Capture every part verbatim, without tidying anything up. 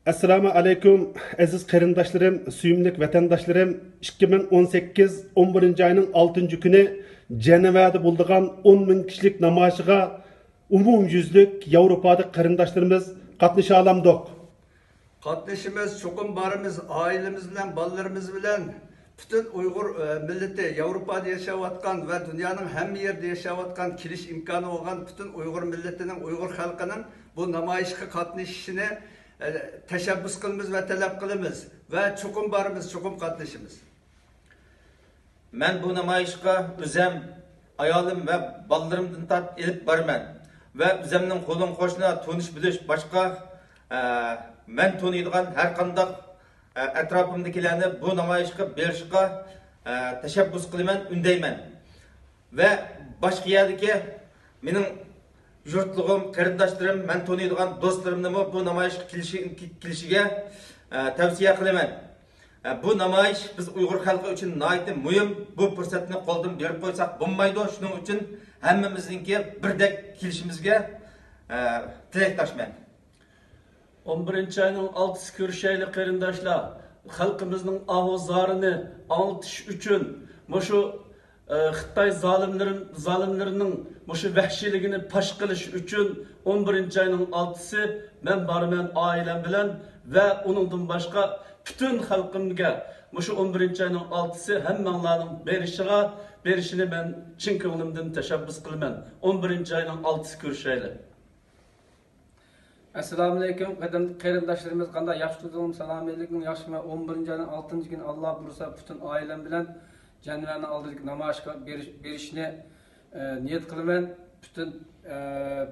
ئەسسالامۇ ئەلەيكۇم، ئەزىز قېرىنداشلىرىم، سۆيۈملۈك ۋەتەنداشلىرىم! ئىككى مىڭ ئون سەككىز ئون بىرىنچى ئاينىڭ ئالتىنچى كۈنى جەنۋەدە بولىدىغان ئون مىڭ كىشىلىك نامايىشىغا ئومۇميۈزلۈك ياۋروپادىكى قېرىنداشلىرىمىز قاتنىشالامدۇق؟ قاتنىشىمىز، چوقۇم بارىمىز، ئائىلىمىز بىلەن، بالىلىرىمىز بىلەن پۈتۈن ئۇيغۇر، ئە، مىللىتى، ياۋروپادا ياشاۋاتقان ۋە دۇنيانىڭ ھەممە يېرىدە ياشاۋاتقان، كېلىش ئىمكانى بولغان پۈتۈن ئۇيغۇر مىللىتىنىڭ، ئۇيغۇر خەلقىنىڭ بۇ نامايىشقا قاتنىشىشىنى، ئە، تەشەببۇس قىلىمىز ۋە تەلەپ قىلىمىز ۋە چوقۇم بارىمىز، چوقۇم قاتنىشىمىز. مەن بۇ نامايىشقا ئۆزەم، ئايالىم ۋە بالىلىرىمدىن تارتىپ ئېلىپ بارىمەن ۋە ئۆزەمنىڭ قولۇم قوشنا تونۇش بىلىش باشقا، ئە، مەن تونۇيدىغان ھەر قانداق، ئە، ئەتراپىمدىكىلەرنى بۇ نامايىشقا بېرىشقا، ئە، تەشەببۇس قىلىمەن، ئۈندەيمەن. ۋە باشقا يەردىكى مېنىڭ يۇرتلۇقۇم، قېرىنداشلىرىم، مەن تونۇيدىغان دوستلىرىمنىمۇ بۇ نامايىشقا كېلىشى-، كېلىشىگە، ئە، تەۋسىيە قىلىمەن. ئە، بۇ نامايىش بىز ئۇيغۇر خەلقى ئۈچۈن ناھايىتى مۇھىم. بۇ پۇرسەتنى قولدىن بېرىپ قويساق بولمايدۇ. شۇنىڭ ئۈچۈن ھەممىمىزنىڭكى بىردەك كېلىشىمىزگە، ئە، تىلەكداشمەن. ئون بىرىنچى ئاينىڭ ئالتىسى كۆرۈشەيلى، قېرىنداشلار. خەلقىمىزنىڭ ئاھۇ زارىنى ئاڭلىتىش ئۈچۈن، مۇشۇ، ئە، خىتاي زالىملىرى، زالىملىرىنىڭ مۇشۇ ۋەھشىيلىكىنى پاش قىلىش ئۈچۈن ئون بىرىنچى ئاينىڭ ئالتىسى مەن بارىمەن ئائىلەم بىلەن ۋە ئۇنىڭدىن باشقا پۈتۈن خەلقىمگە مۇشۇ ئون بىرىنچى ئاينىڭ ئالتىسى ھەممەڭلارنىڭ بېرىشىغا، بېرىشىنى مەن چىن كۆڭلۈمدىن تەشەببۇس قىلىمەن. ئون بىرىنچى ئاينىڭ ئالتىسى كۆرۈشەيلى. ئەسسالامۇئەلەيكۇم، قەدىرلىك قېرىنداشلىرىمىز، قانداق، ياخشىمۇ؟ سالامەتلىكىڭ ياخشىمۇ؟ ئون بىرىنچى ئاينىڭ ئالتىنچى كۈنى، ئاللا بۇيرۇسا، پۈتۈن ئائىلەم بىلەن جەنۋەنىڭ ئالدىدىكى نامايىشقا بېرىش-، بېرىشنى، ئە، نىيەت قىلىمەن. پۈتۈن، ئە،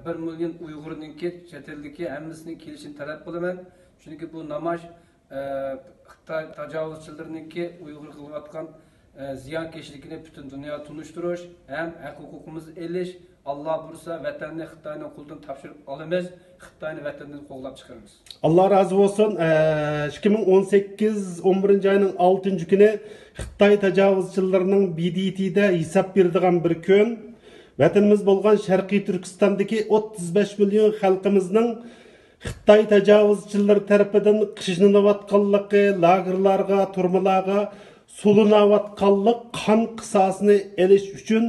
بىر مىليون ئۇيغۇرنىڭكى، چەت ئەلدىكى ھەممىسىنىڭ كېلىشىنى تەلەپ قىلىمەن. چۈنكى بۇ نامايىش ئە، خىتاي تاجاۋۇزچىلىرىنىڭكى ئۇيغۇرغا قىلىۋاتقان، ئە، زىيانكەشلىكىنى پۈتۈن دۇنياغا تونۇشتۇرۇش ھەم ھەق ھوقۇقىمىزنى ئېلىش، ئاللا بۇيرۇسا، ۋەتەننى خىتاينىڭ قولىدىن تاپشۇرۇپ ئالىمىز، خىتاينى ۋەتەندىن قوغلاپ چىقىرىمىز. ئاللا رازى بولسۇن. ئە، ئىككى مىڭ ئون سەككىز ئون بىرىنچى ئاينىڭ ئالتىنچى كۈنى خىتاي تاجاۋۇزچىلىرىنىڭ ب د ت دە ھېساب بېرىدىغان بىر كۈن. ۋەتىنىمىز بولغان شەرقىي تۈركىستاندىكى ئوتتۇز بەش مىليون خەلقىمىزنىڭ خىتاي تاجاۋۇزچىلىرى تەرىپىدىن قىينىلىۋاتقانلىقى، لاگېرلارغا، تۈرمىلەرگە سولىنىۋاتقانلىق قان قىساسىنى ئېلىش ئۈچۈن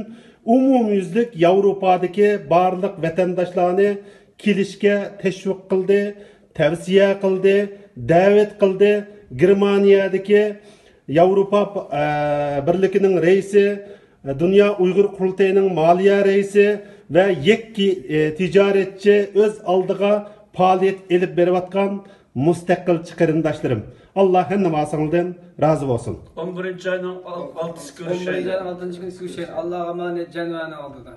ئومۇميۈزلۈك ياۋروپادىكى بارلىق ۋەتەنداشلارنى كېلىشكە تەشۋىق قىلدى، تەۋسىيە قىلدى، دەۋەت قىلدى. گېرمانىيەدىكى ياۋروپا، ئە، بىرلىكىنىڭ رەئىسى، دۇنيا ئۇيغۇر قۇرۇلتىيىنىڭ مالىيە رەئىسى ۋە يەككە، ئى، تىجارەتچى ئۆز ئالدىغا پائالىيەت ئېلىپ بېرىۋاتقان مۇستەقىلچى قېرىنداشلىرىم. ئاللا ھەممىڭلارنىڭ رازى بولسۇن. ئون بىرىنچى ئاينىڭ ئال-، ئالتىسى كۆرۈشەيلى. ئون بىرىنچى ئاينىڭ ئالتىنچى كۈنى كۆرۈشەيلى. ئاللاغا ئامانەت، جەنۋەنىڭ ئالدىدا.